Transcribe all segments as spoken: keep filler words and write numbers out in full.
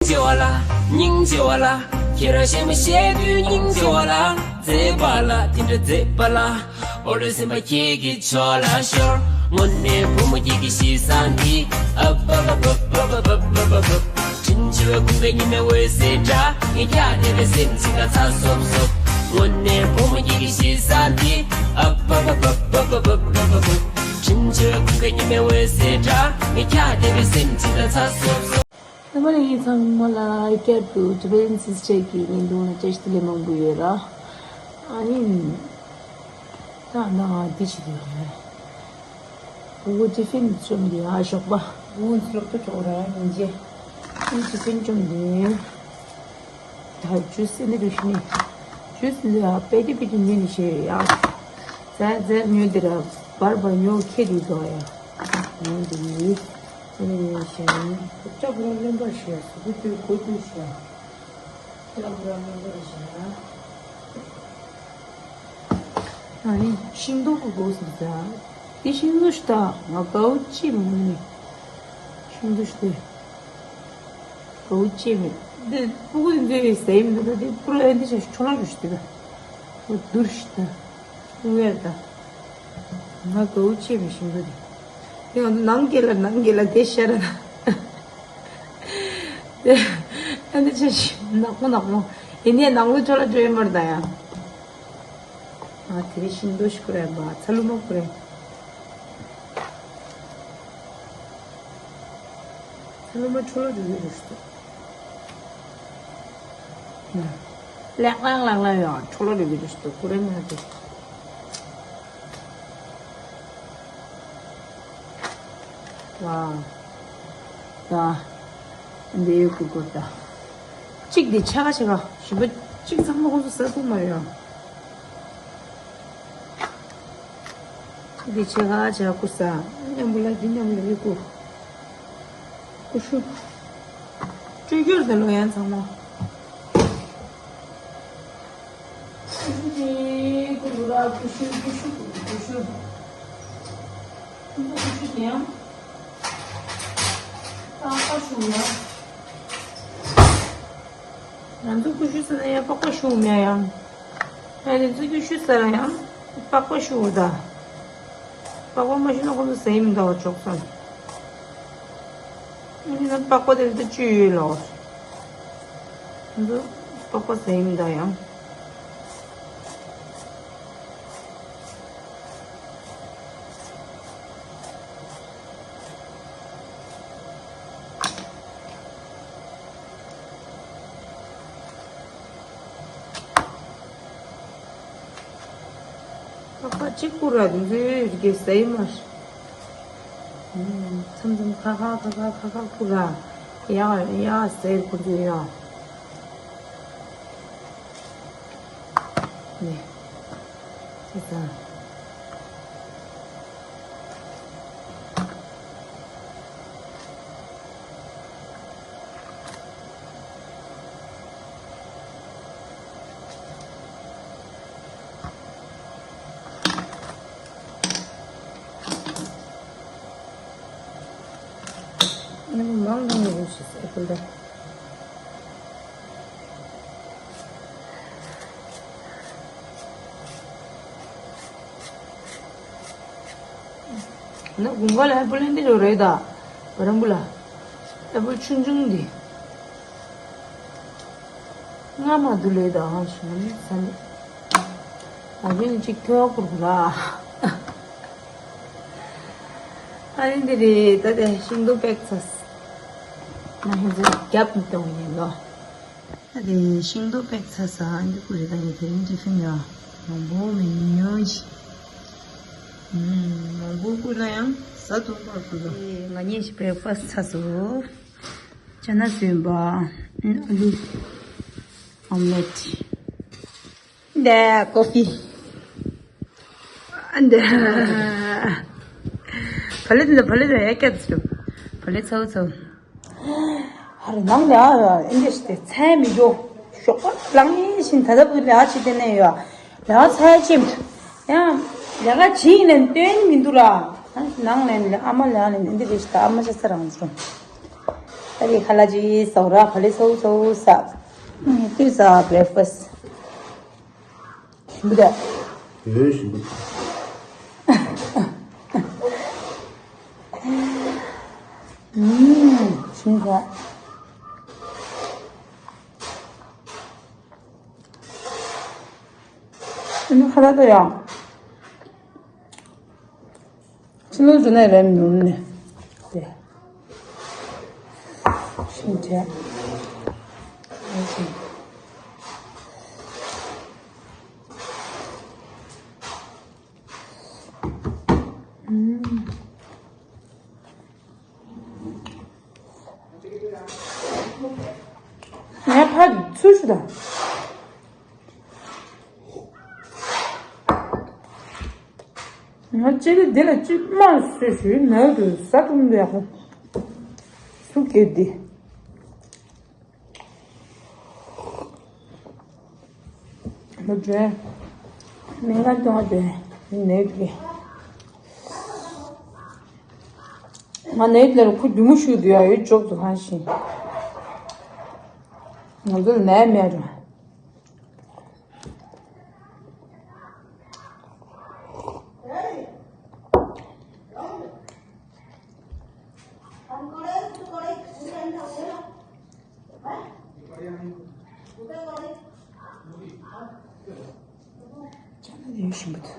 ཆེ་བ་ལ། སྙིང་རྗེ་བ་ལ། ཁྱེད་རང་གཞས་མ་བཤད་དུས་སྙིང་རྗེ་བ་ལ། མཛེས་པ་ལ་དེ་འདྲ་མཛེས་པ་ལ། འོ་ལོ་སེམས་པ་ཁྱེད་ཀྱི་ཕྱོགས་ལ་ཤོར། དངོས་གནས་བུ་མོ་ཁྱེད་ཀྱི་གཤིས་བཟང་འདི། ཨ་བ་བ་བ། དྲིན་ཆེ་བའི་ཁུང་པའི་ཉི་མའི་འོད་ཟེར་འདྲ། ངས་ཁྱེད་བལྟས་པའི་སེམས་ཅིག་ལ་ཚ་སོབ་སོབ། དངོས་གནས་བུ་མོ་ཁྱེད་ཀྱི་གཤིས་བཟང་འདི། ཨ་བ་བ་བ། དྲིན་ཆེ་བའི་ཁུང་པའི་ཉི་མའི་འོད་ཟེར་འདྲ། ངས་ཁྱེད་བལྟས་པའི་སེམས་ཅིག་ལ་ཚ་སོབ་སོབ། རྣམ་པ་ལྷན་རྒྱས་ཚང་མ་ལ་བསྐྱར་དུ་ཇ་པན་སིས་ཊར་གྱི་བརྙན་ཐུང་ལ་བཀྲ་ཤིས་བདེ་ལེགས་མང་པོ་ཡོད་ར། ཨ་ནི། ད་ང་འདི་བྱེད་དུས་རེད། སྤུ་གུ་ཏི་ཕིན་བཅོམ་དེ་ཡ་ཞོགས་པ། སྤུ་གུ་སློབ་གྲྭ་འགྲོ་ར་ཉིན་རྗེས། ཨ་ནི་ཏི་ཕིན་བཅོམ་དེ། ད་ཇུས་ཨེ་འདྲ་འདྲ་ཞིག་ནི། ཇུས་འདི་ཡ་པེ་ཏི་པེ་ཏི་ཉོས་ནི་ཤེས་ཡ། ཛ་ཛ་ཉོས་དེ་ར་བར་བར་ཉོ་ཁེ་དེ་དོ་ཡ། ཉོ་དེ་ཡི། ཨ་ནི་ཉོས་ཤེས་ཡ། སྐྲ་བོ་ར་རློན་པ་ཞེས་སུ་གུ་དུ་གོ་དུ་ཞེས། སྐྲ་བོ་ར་རློན་པ་ཞེས། ཨ་ནི་ཤིང་ཏོག་གི་སྒོ་ཟེར་ཟ། དེ་ཤིང་ཏོག་ཞིག་ད་ང་དགའ་བོ་ཅི་མོ་ནི། ཤིང་ཏོག་ཞིག་དེ། དགའ་བོ་ཅི་མེད། དེ་སྤུ་གུ་འདི་ཟས་མི་འདུག་དེ་པུ་ར་འདི་ཆ་འཕྲོ་བརླག་རུ་ཞིག་དེ་ད། བསྡུར་ཞིག་ད། ཨུ་ཝེར་ད། ང་དགའ་བོ་ཅི་མེད་ཤིང་ཏོག་དེ། དེ་ང་ཚོ་ནང་སྐྱེས་ལ་ནང་སྐྱེས་ལ་དེ་ཤར་ད། དེ། ཨ་འདི་ཆ་ཞིག་ནག་མོ་ནག་མོ། ཡིན་ནའི་ནང་ལོ་ཅོ་ལ་ཅོ་ཡིན་མར་ད་ཡང་། ང་དེ་རིང་ཤིང་ཏོག་ཞིག་ཁུར་ཡ་བ་ཚ་ལུ་མ་ཁུར་ཡ། ཚ་ལུ་མ་འཕྲོ་བརླག་འགྲོ་གི་རེད་ཤི། ལེགས་ལེགས་ལེགས་ལེགས་ཡང་འཕྲོ་བརླག་འགྲོ་གི་རེད་ཤི་ཁུར་ཡ་མ་དེ། ཝ། ད། འདི་ཡོད་ཀུ་ཀུ་ད། གཅིག་འདི་ཆ་ག་ཆ་ག་ཞིམ་པོ་གཅིག་ཚང་མ་ཁོང་ཚོ་ཟ་ཐུབ་མ་རེད་ཡ། འདི་ཆ་ག་ཆ་ཀུ་ས། མཉམ་པོ་ལ་འདི་མཉམ་པོ་ལ་ཡོད་ཀུ། ཀུ་ཤུ། སྤྲོད་རྒྱུར་དེ་ལོ་ཡན་ཚང་མ། ཀུ་ཤུ་དེ་ཀུ་རུ་ར་ཀུ་ཤུ་ཀུ་ཤུ་ཀུ་ཤུ། ཀུ་ཤུ་དེ་ཡང་། ཏག་ཏག་ཤུ་ཡང་། ང་ཚོ་ཀུ་ཤུ་ཟ་ན་ཡང་པགས་པ་ཞུ་མེད་ཡང་། ཨ་ནི་ཚོ་ཀུ་ཤུ་ཟ་ན་ཡང་པགས་པ་ཞུ་ད། པགས་པ་མ་ཞུ་ན་ཁོ་ཚོ་ཟ་ཡི་མི་འདུག་ཆོག་ས། ཨ་ནི་ན་པགས་པ་དེ་ཚོ་བཅུད་ཡོད་ལོ། ང་ཚོ་པགས་པ་ཟ་ཡི་མི་འདུག་ཡང་། ཁ་ཁ་གཅིག་པུ་ར་འདི་ཚོའི་རིགས་ཟ་ཡི་མ་རེད། མཚམས་མཚམས་ཁ་ཁ་ཁ་ཁ་ཁ་ཁ་པུ་ར་ཡ་ཡ་ཟེར་ཁོ་ཚོས་ཡ། ནས། ཅི་ཟ། ཨ་ནི་མང་ང་ནི་རུ་ཤི་ཟེར་ཁུལ་ལ། ན་དགུན་ཁ་ལ་ཨེ་པོལ་ལེན་དེ་ལོ་རེད་ད། བ་རམ་བུ་ལ། ཨེ་པོལ་ཆུང་ཆུང་འདི། ང་མ་དུ་ལེ་ད་ཧང་ཤུང་ནི་ས་ནི། ཨ་བི་ནི་ཅིག་ཐོ་ཁུར་ཁུར་ལ། ཨ་ནི་འདི་རེད་ད་དེ་ཤིང་ཏོག་པེག་ཚ། ང་ཧེ་ཛི་རྒྱབ་མི་གཏོང་ཡིན་ནོ། ཨ་དེ་ཤིང་ཏོག་པེག་ཚ་ས་ཨ་འདི་ཀུ་རེ་ད་ངས་དེ་རིང་ཏི་ཕིན་ཡོད། མང་པོ་མི་ཉོ་ཞིག་མང་པོ་ཀུ་ལ་ཡང་ཟ་ཐུབ་པར་ཀུ་ལ། ང་གཉིས་ཤིག་བྷི་རེག་ཕ་སི་ཚ་སོ། ཅ་ན་སུན་པ། ཨ་ལུ། ཨོམ་ལེཊ། འདི་ཀོ་ཕི། འདི། བ་ལེ་འདི་བ་ལེ་འདི་ཡ་སྐྱ་འདི་བ་ལེ་ཚའུ་ཚའུ། ཧ་རེ་ནང་ལ་ཨ་ཨིན་ཇི་ཞིག་དེ་ཚད་མི་འཇོག་ཞོགས་པ་ལངས་ནས་བཞིན་ད་ལྟ་བུ་ལས་ཨ་ཅི་དེ་ནས་ཡོད་ལས་ཨ་ཚད་ཅིམ་ཡང་ལས་ཀ་བྱེད་ཡིན་ནས་སྟོན་མི་འདུག་ར། ནང་ལས་ནས་ཨ་མ་ལས་ཨ་ནས་འདི་རེ་ཞིག་ད་ཨ་མ་ཤ་ཚ་རང་ཚོ། ད་ནི་ཁ་ལག་ཅིག་ཟ་ར། ཁ་ལག་ཚོ་ཚོ་ཟ། ཨ་ནི་ཏོག་ཙམ་བྷི་རེག་ཕ་སི། ཞིམ་པོ་འདུག་ཡོད། ཞིམ་པོ་འདུག་ཨུམ། ཞིམ་པོ་འདུག་ཨ་ནི་ཁ་ལག་དེ་ཡང་ཕྱི་ལོགས་འགྲོ་ན་རན་མི་འདུག་ནས། དེ་ཞིམ་ཆེ། ཨ་ཞིམ། ཨུམ། ངས་ཕར་ཚུར་ཞུ་དང་། ང་ལྕེ་ལེ་འདི་ལ་ཅི་མ་ཟོས་ཞུས་ནའི་དུ་ཟ་ཐུབ་འདུག་ཡག་པོ། སུ་སྐྱེས་འདི། ལོ་དྲན། སྨན་ཁང་སྐྱོང་བ་དེ་ནད་དེ། ང་ནད་དེ་ལ་ཁུ་རྒྱུ་མོ་ཤུགས་དུ་ཡ་ཡོད་ཅོག་ཏུ་གང་ཞིག་ང་ཚོ་ལ་ནད་མེད་ར། ཅ་ལག་ཡོད་བཞིན་པ་དང་།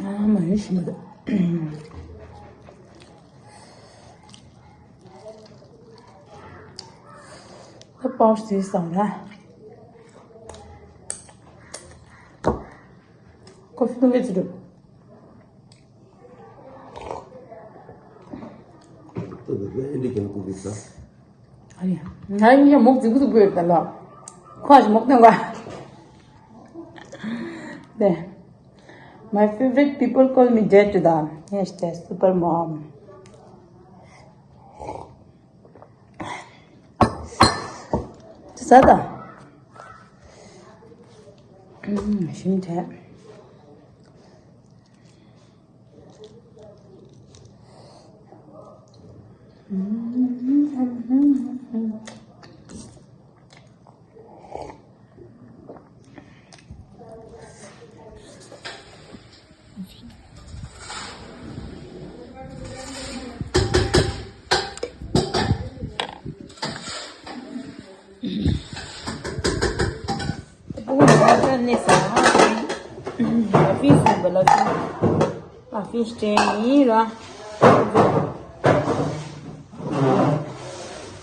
ཨ་མ་ཡོད་བཞིན་པ་དང་། ད་པའོ་ཞིག་བཟས་སོང་ར། ཀོ་ཧྥི་འཐུང་གི་ཚུད་འགྲོ། ཨ་ཡ། ང་གཉིས་ཀྱང་མོག་རྫིག་པོ་ཟིག་དགོས་ཡོད་ད་ལོ། ཁོ་ཞིག་མོག་སྟོན་ག་དེ། My favorite people call me Dad to the. Yes, the super mom. ཟ་དང་། ཨུམ། ཞིམ་ཐལ། ལ་ཕིན་སུན་པ་ལ་ཕིན། ལ་ཕིན་སྟེ་ཡིན་ར།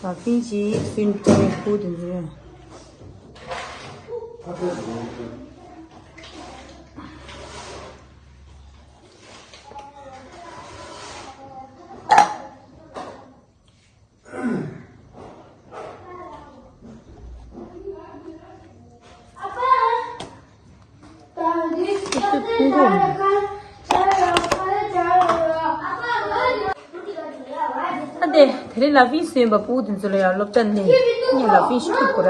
ལ་ཕིན་གྱིས་སུན་སྟེ་ཁུ་དེ་ཚོ། ཨ་དེ་དེ་རིང་ལ་ཕིན་སུན་པ་པུ་ཏིན་ཚོ་ལ་ཡང་སློབ་གྲྭ་ནས་ངས་ལ་ཕིན་ཤུ་གུ་ར།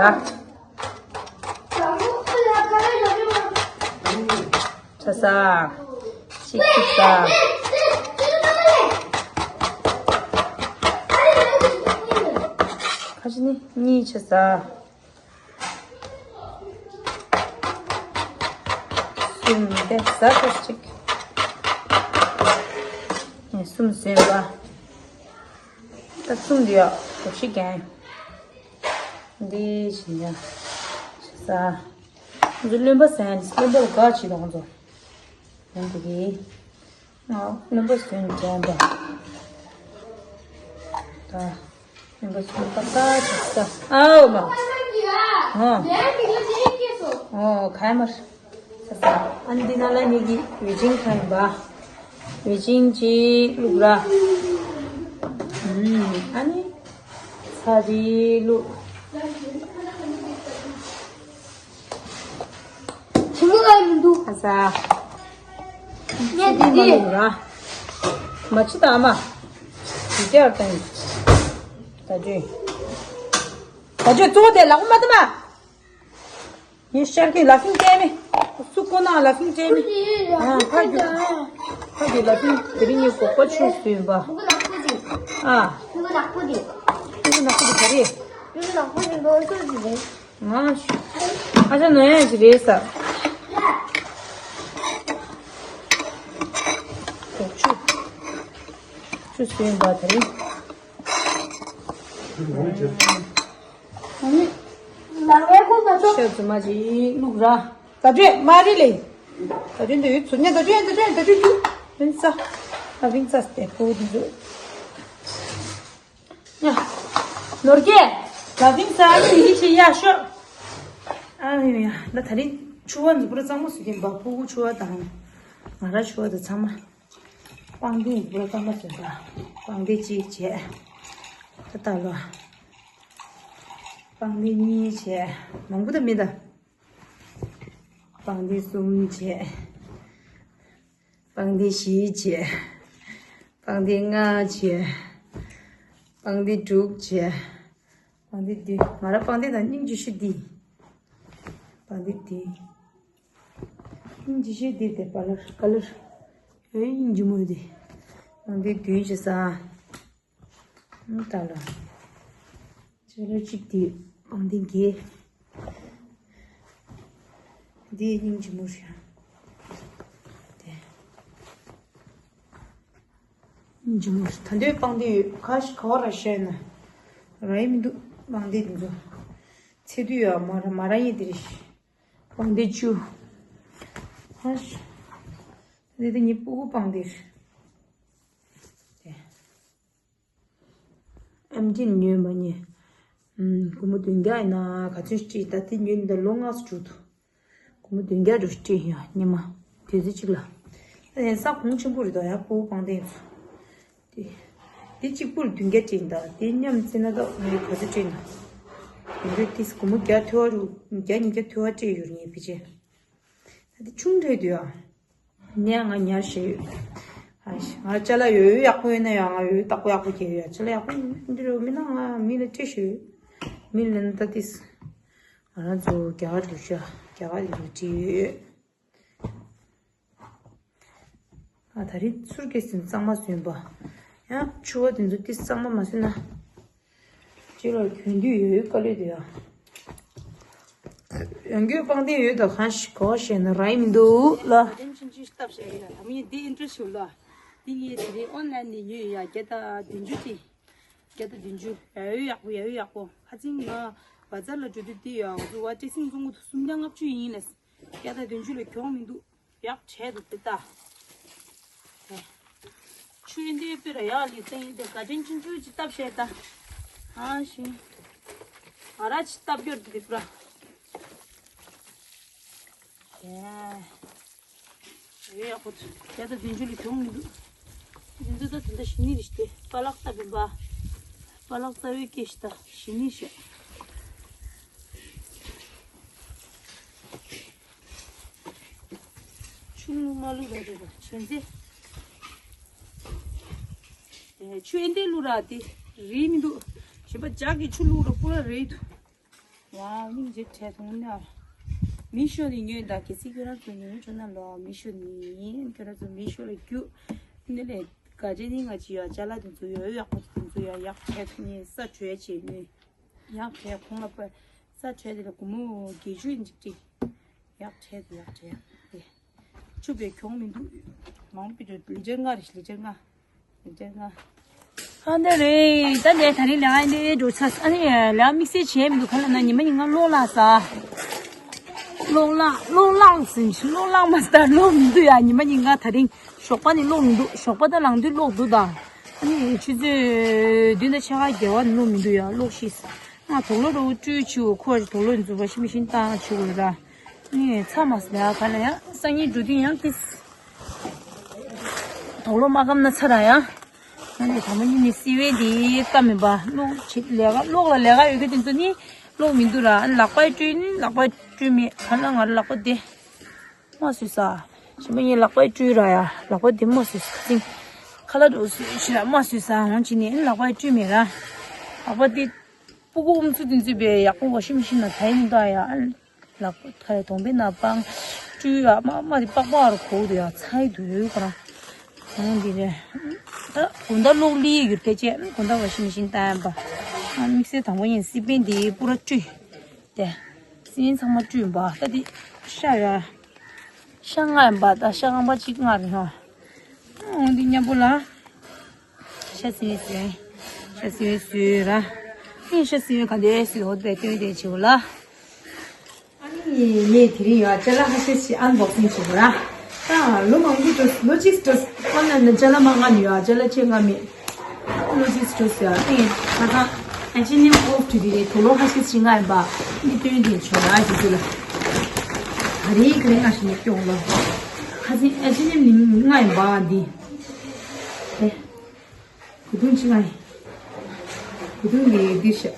ཆ་ས། གཅིག་གཅིག་ས། ཁ་ཅིག་ནི་གཉིས་ཆ་ས། གསུམ་དེ་ས་ཁ་ཅིག་ནས་གསུམ་ཟིན་པ། ད་གསུམ་དེ་ཡག་གོ་ཤི་གན། འདི་བཞིན་ཡང་ཤི་ས། འདི་རློན་པ་ཟན་རློན་པ་ལ་དགའ་བྱེད་དང་ཚོ། ཡང་དེ་གི་ང་རློན་པ་ཟོན་དྲན་པ། ད་རློན་པ་ཟོན་པ་ད་ཤི་ས། ཨའོ་མ། ཧོ། ཨོ་ཁ་མར། ས་ས། ཨ་ནི་འདི་ནང་ལ་ངེད་ཀྱི་ཝེ་ཅིང་ཁ་ཡིན་པ། ཝེ་ཅིང་གཅིག་བླུགས་ར། ཨུམ། ཨ་ནི་ཚ་གཅིག་བླུགས། ཆི་མོ་ལ་མི་འདུག་ས་ས། ངས་འདི་མ་ལུག་ར། མ་ཆུ་དང་མ། འདི་ཀྱར་དང་། ད་ཅོས། ད་ཅོས་གཙོ་བོ་དེ་ལག་པ་མ་བཏང་མ། ངས་ཤར་གི་ལ་ཕིང་སྤྲད་མེ། སུ་ཁོ་ན་ལ་ཕིང་སྤྲད་མེ། ཨ་ཕ་གི། ཕ་གི་ལ་ཕིང་དེ་རིང་ངས་གོག་པ་ཆུ་སུ་ཡིན་པ། ཨ། ཕུ་གུ་ནག་པོ་དེ་ག་རེད། ང་ཨ་ཅག་ནོ་ཡ་ཞིག་རེད་ས། གོག་ཆུ། ཆུ་སུ་ཡིན་པ་དེ་རིང་། ཨ་ནི། ལག་ལེན་ཁོ་ན་ཚོ། ཤ་རྫུན་མ་ཅིག་བླུགས་ར། ད་དྲན་མ་རེད་ལེ། ད་དྲན་དུ་ཡོད་ཚུ་ཉན་ད་དྲན་ད་དྲན་ད་དྲན་ཅུ། ཕིང་ཚ། ད་ཕིང་ཚ་སྟེ་ཕུ་དུ་འཛུལ། ཡ། ནོར་གྱི། ད་ཕིང་ཚ་ཨ་ནི་ཡི་ཤི་ཡ་ཤོ། ཨ་ཡ་ཡ། ད་ད་རིང་ཆུ་བ་འཛུགས་པོ་གཙང་མ་སུ་གིན་པ་ཕུ་གུ་ཆུ་བ་དང་། ང་ར་ཆུ་བ་དང་ཚང་མ། པང་གདན་འཛུགས་པོ་གཙང་མ་སུ་གིན་པ། པང་གདན་གཅིག་བྱས། ད་ད་ལོ། པང་གདན་གཉིས་བྱས། མང་པོ་ད་མི་ད། པང་གདན་གསུམ་བྱས། པང་གདན་བཞི་བྱས། པང་གདན་ལྔ་བྱས། པང་གདན་དྲུག་བྱས། པང་གདན་བདུན། ང་ར་པང་གདན་དང་སྙིང་རྗེ་ཤོས་འདི། པང་གདན་བདུན། སྙིང་རྗེ་ཤོས་འདི་དེ་པ་ལར་ཀ་ལར། ཨེ་སྙིང་རྗེ་མོ་འདི། པང་གདན་བདུན་བྱས་ས། ད་ལ། ཅ་ལག་གཅིག་དེ་པང་གདན་བརྒྱད། འདི་སྙིང་རྗེ་མོ་རེད། དེ། སྙིང་རྗེ་མོ་རེད། ད་འདོད་པང་གདན་ཡོད་ཁ་ཤས་ག་བ་ར་བཤད་ན། ར་ཡི་མི་འདུག་པང་གདན་འདི་ཚོ། ཚེ་དུས་ཡོད་མ་ར་མ་ར་ཡི་དེ་རེད། པང་གདན་བཅུ། ཧ་ཤ། འདི་དེ་ཉི་ཕུ་གུ་པང་གདན་རེད། དེ། ཨེམ་ཆི་ཉོས་མ་ཉེ། ཨུམ། སྒོར་མོ་བདུན་བརྒྱ་ཡིན་ན་ག་ཚོད་སྤྲད་ད་དེ་ཉོས་ད་ལོ་ལྔ་སུ་འགྲོ་འདུག་སྒོར་མོ་བདུན་བརྒྱ་འགྲོ་སྤྲད་ཡ་ཉི་མ། དུས་ཚོད་གཅིག་ལ། ད་ཡང་ས་ཁོངས་ཆེན་པོ་རེད་དོ་ཡ་ཕུ་བོ་པང་གདན་ཚོ། དེ། དེ་གཅིག་པུར་བདུན་བརྒྱ་སྤྲད་ད་དེ་མཉམ་བརྩིས་ན་ད་ངས་ག་ཚོད་སྤྲད་ན། ཡིན་དུས་དེ་སྒོར་མོ་བརྒྱ་ཐོལ་བ་རུ་བརྒྱ་ཉིས་བརྒྱ་ཐོལ་བ་སྤྲད་ཡོད་རེད་ངས་ཕལ་ཆེར། ད་དེ་ཆུང་དྲགས་འདུག་ཡ། ནས་ང་ཉར་ཞེས་ཡོད། ཨ་ཤ། ང་ཅ་ལག་ཡོད་ཡག་པོ་ཡོད་ན་ཡང་ང་ཡོད་བདག་པོ་ཡག་པོ་རྒྱག་ཡོད་ཡ། ཅ་ལག་ཡག་པོ་འདི་རུ་མི་ན་ང་མི་ལ་སྤྲད་ཞུ་ཡོད། མི་ལ་ན་ད་ཏིས། ང་རང་ཚོ་རྒྱ་གར་དུ་ཤ་རྒྱ་གར་དུ་བྲིས་ཡོད། ཨ་ད་རིང་ཚུར་སྐྱེས་ཟིན་གཙང་མ་བཟོས་པ། ཡང་ཆུ་བ་དེ་ཚོ་ཏིས་གཙང་མ་མ་བཟོས་ན། ཅི་ལ་གྱོན་དུས་ཡོད་ཡོད་དཀའ་ལས་དེ་ཡ། ཡང་གྱོད་པང་གདན་ཡོད་དོ་གང་ཞིག་གོ་ཤེས་ན་ར་ཡི་མི་འདུག་ལ། དེ་ཕྱིན་ཅི་སྟབས་བྱས་ཡ་ད་མི་འདི་ཨིན་ཊི་རེ་སི་ཡོད་ལ། འདི་ངས་དེ་རིང་ཨོན་ལན་ནས་ཉོས་ཡ་བརྒྱ་དང་བདུན་ཅུ་ཅིག་བརྒྱ་དང་བདུན་ཅུ་ཡ་ཡོད་ཡག་པོ་ཡ་ཡོད་ཡག་པོ་ཁ་ཚིག་ང་བ་ཛར་ལ་འགྲོ་དུས་འདི་ཡ་ང་ཚོ་བ་ཏི་སིང་བཙོང་གི་འདུག་སུམ་བརྒྱ་ལྔ་བཅུ་ཡིན་ལས། བརྒྱ་དང་བདུན་ཅུ་ལས་གྱོང་མི་འདུག་ཡག་བྱས་འདུག་དེ་ལྟ། ཆུ་འདི་པི་ར་ཡག་ལི་ཏེང་དེ་ག་ཅན་ཆུང་ཆུང་ཅིག་བཏབ་བྱས་ད། ཨ་ཤི། ང་ར་ཅིག་བཏབ་རྒྱུར་འདི་པི་ར། ཡེ། ཡོད་ཡག་པོ་ཚུ་བརྒྱ་དང་བདུན་ཅུ་ལས་གྱོང་མི་འདུག་འདི་ཚོ་ད་དེ་འདྲ་ཞི་ནི་རེད་དེ་པ་ལག་ལྟ་བུ་འབའ། པ་ལག་རྩ་བའི་སྐད་ཤི་ད་ཞི་ནི་ཤ། ཆུ་བླུག་མ་བླུག་ར་རེད་པ་བྱས་ཚེ། ཆུ་ཨེ་འདྲས་བླུག་ར་དེ་རེད་མི་འདུག་གཞན་པ་ཇག་གི་ཆུ་བླུག་ར་པུ་ར་རེད་འདུག་ཝའོ་སྙིང་རྗེ་བྲལ་སོང་ན། མི་ཤོ་ནི་ཉོས་ད་གལ་སྲིད་ཁྱོད་རང་ཚོ་ཉོས་ཆོག་ན་ལོ་མི་ཤོ་ནི་ཁྱོད་རང་ཚོ་མི་ཤོ་ལ་རྒྱུག་ནི་ལས་ག་ཅེ་ནི་ང་ཅི་ཡ་ཅ་ལག་དེ་ཚོ་ཡོད་ཡག་པོ་དེ་ཚོ་ཡ་ཡག་བྲལ་སོང་ནི་ས་བྲལ་བྱས་ནི་ཡག་བྲལ་ཁོང་ལ་པ་ས་བྲལ་དེ་ལ་སྒོར་མོ་བརྒྱད་ཅུ་ཡིན་ཅིག་ཅིག་ཡག་བྲལ་དེ་ཡག་བྲལ་ཡག་དེ། ཆུ་བས་གྱོང་མི་འདུག་མང་པོ་ལི་ལི་ཅར་ལྔ་རེད་ལི་ཅར་ལྔ། ལི་ཅར་ལྔ། ཨ་འདི་རེད་ད་ལས་ད་རིང་ལས་ཨ་འདི་འགྲོ་ཚར་ཨ་ནི་ལས་དམིགས་བསལ་བྱས་མི་འདུག་ག་ལ་ན་ཉི་མ་ཉིན་ང་གློག་ལག་ཟ། གློག་ལག་གློག་ལག་ཟིན་ཆི་གློག་ལག་མ་ཟ་གློག་མི་འདུག་ཡ་ཉི་མ་ཉིན་ང་ད་རིང་ཞོགས་པ་ནི་གློག་མི་འདུག་ཞོགས་པ་ད་ལངས་དུས་གློག་འདུག་ད། ཨ་ནི་ཆུ་ཚོད་བདུན་དང་ཕྱེད་ཀ་བརྒྱད་པ་ནི་གློག་མི་འདུག་ཡ་གློག་ཤི། ང་དོག་ལོ་རོ་སྤྲུལ་ཆུ་ཁོ་དོག་ལོ་འཛུགས་པ་ཤི་མི་ཤིན་ཏང་ཆུ་བོ་ར། ནི་ཚ་མ་སི་ལ་ག་ལ་ཡང་སང་ཉིན་འགྲོ་དུས་ཡང་ཏིས། དོག་ལོ་མ་སྐམ་ན་ཚ་ར་ཡང་། ང་ནི་དམ་པ་ཉིད་ནི་སི་ཝེ་འདི་སྐམ་མིན་པ་གློག་ཆེ་ལས་ཀ་གློག་ལ་ལས་ཀ་ཡོད་གི་དེ་ཚོ་ནི་གློག་མི་འདུག་ར་ཨ་ནི་ལག་པ་སྤྲུལ་ནི་ལག་པ་སྤྲུལ་མེད་ག་ལ་ང་ར་ལག་པ་བདེ། མ་སུས་ས། ཞིམ་པོ་ཡིན། ལག་པས་བཀྲུས་ར་ཡ། ལག་པ་དེ་མ་བཟོས། ཁ་ཚིག་ཁ་ལག་འགྲོ་བཟོས་ཤི་ར་མ་བཟོས་ས་འོང་ཅི་ནས་ལག་པས་བཀྲུས་མེད་ར། ལག་པ་དེ་སྤུ་གུ་ཨུམ་ཚུགས་དེ་ཚུད་པའི་ཡག་པོ་ཝ་ཤིང་མེ་ཤིན་ནང་ཐལ་ཡིན་ད་ཡ། ལག་པ་ཐལ་གདོང་པའི་ནང་སྤང་བཀྲུས་ཡ། མ་མ་དེ་པགས་པ་རུ་གོག་དུ་ཡ་ཚ་ཡི་དུ་ཡོད་ཁོ་རང་། འོང་དེ་རེད། ད་དགུན་ཟླ་གློག་ལི་ཡོད་ཐལ་ཅེ། དགུན་ཟླ་ཝ་ཤིང་མེ་ཤིན་བཏང་ཡ་པ། དམིགས་བསལ་དང་པོ་ཡིན། སི་པན་དེ་པུ་ར་བཀྲུས། དེ་སི་པན་ཚང་མ་བཀྲུས་པ། ད་དེ་ཤ་ཡ། ཤ་ལྔ་ཡིན་པ། ད་ཤ་ལྔ་པ་གཅིག་ལྔ་རེད་ཧ། འོང་དེ་མཉམ་པོ་ལ། ཤ་སི་པན་བཟོས། ཤ་སི་པན་བཟོས་ར། ཨེ་ཤ་སི་པན་ག་འདྲ་བཟོས་འོ་དེ་སྟོན་དེ་བྱེད་འོ་ལ། ཨ་ནི་ངས་དེ་རིང་ཡོད་ཅ་ལག་ཁ་ཤས་ཤིག་ཨན་བོག་སིང་བྱེད་དགོས་ར། ད་ལོ་མང་པོ་འགྲོ། ལོ་གཅིག་འགྲོ། ཁོ་ན་ནི་ཅ་ལག་མ་ང་ནི་ཡོད་ཅ་ལག་ཆེ་ང་མེད། ལོ་གཅིག་འགྲོ་ཟེར་ཨེ་ཁ་ཁ་ཨ་ཅི་ནི་ཨོ་ཕྲུ་གུ་རེད། དུག་ལོག་ཁ་ཤས་ཤིག་ང་ཡིན་པ་འདི་སྟོན་དེ་བྱོས་ར་ཞེས་ཟེར་ལ། ད་རེས་ག་རེ་ང་ཞིག་ནི་སྐྱོང་ལོ། ཁ་ཚིག་ཨ་ཅི་ནི་ང་ཡིན་པ་འདི། ཨེ། གུ་དུང་ཅི་ང་ཡིན། གུ་དུང་འདི་འདི་ཤ།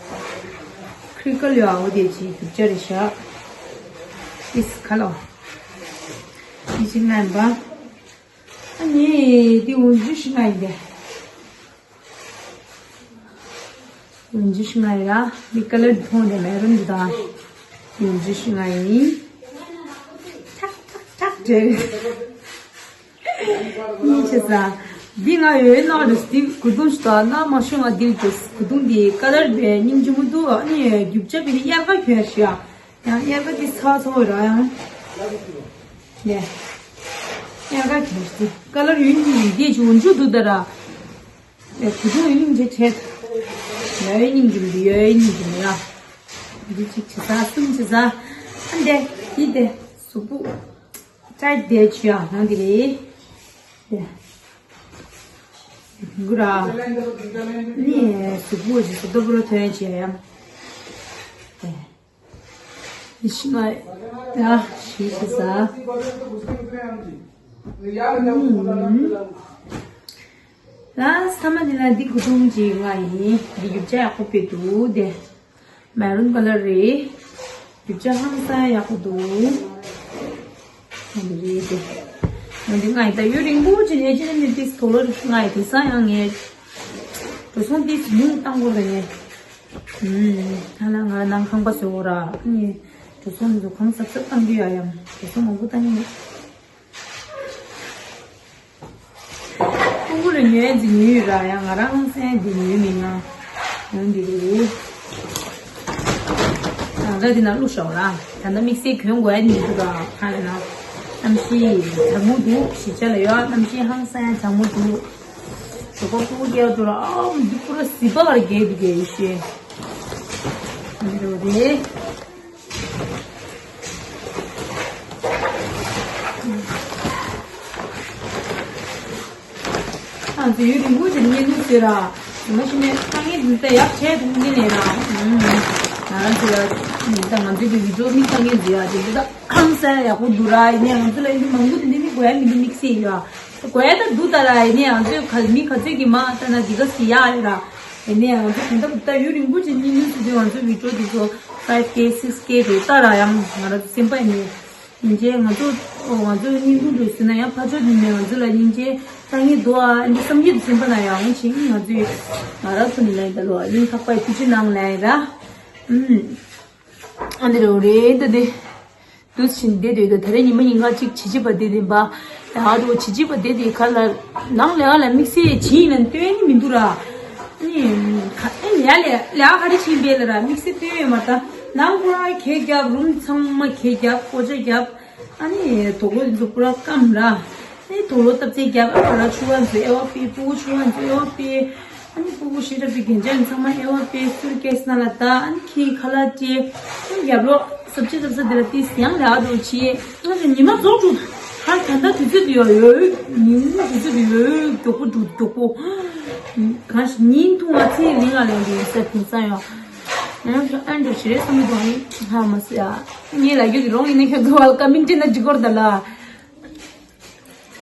ཁི་རི་ཀལ་ཡོད་འོ་དེ་ཅི་རྒྱུ་ཆ་རེད་ཤག་ཨིས་ཁ་ལོ། འདི་ཅི་ང་ཡིན་པ། ཨ་ནི་འདི་འོ་འཇུ་ཤི་ང་ཡིན་པས། འོ་འཇུ་ཤི་ང་ཡིན་ར། འདི་ཀ་ལར་མཐོང་དེ་མེ་རུན་འདི་དང་། འོ་འཇུ་ཤི་ང་ཡིན། ཐག་ཐག་ཐག་འདྲེ། ཉིན་ཆེ་ས། འདི་ང་ཡོད་ན་རེད། འདི་གུ་དུང་ཞིག་དང་ན་མ་ཤོད་ང་འདིར་འགྲོ། གུ་དུང་འདི་ཀ་ལར་བའི་སྙིང་རྗེ་མོ་འདུག་ཨ་ནི་རྒྱུ་ཆ་བི་དབྱར་ཁ་གྱོན་ཤག་ཡང་དབྱར་ཁ་འདི་ཚ་ཚ་བོ་ར་ཡང་། ནས། དབྱར་ཁ་གྱོན་ཤག་ཀ་ལར་ཡོད་ནི་འདི་ཅུང་འཇུ་འདུག་ད་ར། ཡ་གུ་དུང་སྙིང་རྗེ་བྱེད། ཡ་སྙིང་རྗེ་མི་འདུག་ཡ་སྙིང་རྗེ་མི་ཡ། འདི་གཅིག་བྱེད་ས་གསུམ་བྱེད་ས། ཨ་འདི་འདི་འདི་གཟུགས་པོ། ཅའི་དེ་ཆུ་ཡ་ཧོང་དེ་རེད། དེ། གུ་ར། ནི་གཟུགས་པོ་ཞིག་སོ་ཏོ་པོ་ལོ་ཐོན་ཆེ་ཡ། དེ། ཤི་མ། ཡ་ཤི་ཤི་ས། ལ་ས་མ་ནི་ལ་འདི་གུ་དུང་ཅིག་ང་ཡིན། འདི་རྒྱུ་ཆ་ཡག་པོ་དཔེ་འདུག་དེ། མེ་རུན་ཀ་ལར་རེད། རྒྱུ་ཆ་ཧང་སང་ཡག་པོ་འདུག་ཨ་འདི་རེད་དེ། ང་འདི་ང་ཡི་ད་ཡུན་རིང་པོ་ཅིག་ནས་ཅི་ནས་ནི་ཏིས་དོ་ལོ་རིག་ང་ཡི་དེང་སང་ཡང་ངས་འགྲོ་སོང་ཏིས་ཉུང་བཏང་དགོས་རེད་ངས། ཨུམ། ད་ལ་ང་ནང་ཁང་པ་བཟོས་འོ་ར་ཨ་ནི་འགྲོ་སོང་འདི་ཚོ་གང་གཟབ་གཟབ་བཏང་གི་ཡ་ཡང་འགྲོ་སོང་མང་པོ་བཏང་གི་མེད། ཀུ་ཀུ་ལ་ཉོས་ཟིན་ཉོས་ར་ཡང་ང་རང་སེམས་འདི་ཉོས་མིན་ན་ཡང་འདི་རེད། ཡང་ད་འདི་ན་བླུགས་ཤོག་ར། ད་ལྟ་དམིགས་བསལ་གྱོན་དགོས་ཡ་མི་འདུག་ར་ཧ་ལས་ན། གནམ་གཤིས་གྲང་མོ་འདུག་གཞིས་ཆགས་ལ་ཡོད་གནམ་གཤིས་ཧང་སང་ཡ་གྲང་མོ་འདུག་ཞོགས་པ་ཀུ་ཀུ་རྒྱག་འགྲོ་ར་ཨའོ་འདི་ཁོ་ར་ཟི་པ་གར་རྒྱས་འདི་རྒྱས་ཡོད་ཤེས། འདི་རེད་རེད། ང་ཚོ་ཡུན་རིང་པོ་ཅིག་གཉིད་ལུག་ཟེར་ར། མ་གཞི་ནས་དཀའ་ངལ་འདི་ལྟ་ཡག་བྱས་འདུག་ནི་ལས་ར། ང་རང་ཚོ་ལ་ད་ང་ཚོའི་གི་བི་ཌིའོ་མི་དཀའ་ངལ་འདི་ཡ་དེ་འདི་ད་ཧང་སང་ཡག་པོ་འདུག་ར། ཡིན་ནའི་ང་ཚོ་ལ་ཡིན་མང་པོ་དེ་འདི་ནི་དགོས་ཡ་མི་འདུག་དམིགས་བསལ་ཡོད་ཨ། དགོས་ཡ་ད་འདུག་ད་ར། ཡིན་ནའི་ང་ཚོའི་ག་མི་ག་ཚོད་ཀྱི་མ་ལྟ་ན་འདི་ག་ཟེར་ཡག་རེད་ར། ཡིན་ནའི་ང་ཚོ་གང་ལྟར་ད་ཡུན་རིང་པོ་ཅིག་གཉིད་ལུག་ཟེར་དུས་ང་ཚོའི་བི་ཌིའོ་འདི་ཚོ་ཕའིབ་ཀེ་སིགས་ཀེ་རེད་ད་ར། ཡང་ང་རང་ཚོ་སེམས་པ་ཡིན་ནའི། སྙིང་རྗེ། ང་ཚོ་ང་ཚོ་སྙིང་ཁུང་དུ་ཟིན་ན་ཡང་ཕར་ཕྱོགས་ནས་ང་ཚོ་ལ་སྙིང་རྗེ་ད་ངས་འདུག་ཨ། འདི་བསམ་ཡས་དུ་ཟིན་པ་ན་ཡང་ཆེ་ང་ཚོས་ང་རང་ཚོ་ནས་ལན་ད་ལོ་སྙིང་ཐག་པའི་ཐུགས་རྗེ་གནང་ལན་ར། ཨུམ། ཨ་འདི་རེད་རེད་ད་འདི། དུས་ཕྱིན་བསྡད་དུས་ད་ད་རེས་ཉི་མ་ཉིན་གང་གཅིག་བྱེད་ཅི་པ་བསྡད་དེ་པ། ཡག་འགྲོ་བྱེད་ཅི་པ་བསྡད་དེ་ག་ལ། ནང་ལས་ཀ་ལ་དམིགས་བསལ་བྱེད་ཡིན་ན་སྟོན་ནི་མི་འདུག་ར། ཨ་ནི། ཁ་ཨེ་ལས་ཀ་ལས་ལས་ཀ་ག་རེ་བྱེད་པས་ལ་ར་དམིགས་བསལ་སྟོན་ཡོད་མ་ད། ནང་པུ་ར་གད་རྒྱབ། རུམ་ཚང་མ་གད་རྒྱབ། ཀོ་ཅ་རྒྱབ། ཨ་ནི་དོག་ལོ་འཛུགས་པུ་ར་སྐམ་ར། ཨ་ནི་དོག་ལོ་བཏབ་ཚེ་རྒྱབ། ཨ་ཕ་ར་ཆུ་བ་འཛུལ་ཨེ་བ་པི། ཕྲུ་གུ་ཆུ་བ་འཛུལ་ཨེ་བ་པི། ཨ་ནི་ཕྲུ་གུ་ཤི་རབས་ཀྱི་རྒྱན་ཆ་ཚང་མ་ཨེ་བ་པི། སུར་ཀེས་ནང་ལ་ད། ཨ་ནི་ཁྱིའི་ཁ་ལག་སྤྲད། ཨ་ནི་རྒྱབ་ལོགས་ཟབ་ཅི་ཟབ་ས་དེ་ལ་ཏིས་ཡང་ལ་དོ་ཆི། ང་ཚོ་ཉི་མ་རྫོགས་འགྲོ། ཧ་ད་ལྟ་དུས་ཚོད་དུ་ཡོད་ཡོད། ཉིན་མོ་དུས་ཚོད་དུ་ཡོད་ཡོད། མགྱོགས་པོ་འགྲོ་མགྱོགས་པོ། གང་ཞིག་ཉིན་ཐུང་བ་ཚེ་རིང་ང་ལེན་དུ་ཡིན་ས་དེང་སང་ཡོད། ང་ཚོ་ཨ་འདྲ་ཞིག་རེད་བསམ་གྱི་འདུག་ཧ་མ་སི་ཡ། ངའི་ལ་རྒྱུ་གི་རོང་ཡིན་ན་ཁྱོད་ཚོ་བ་ཀ་མིན་ཊི་ན་འཇིགས་སྐོར་ད་ལ།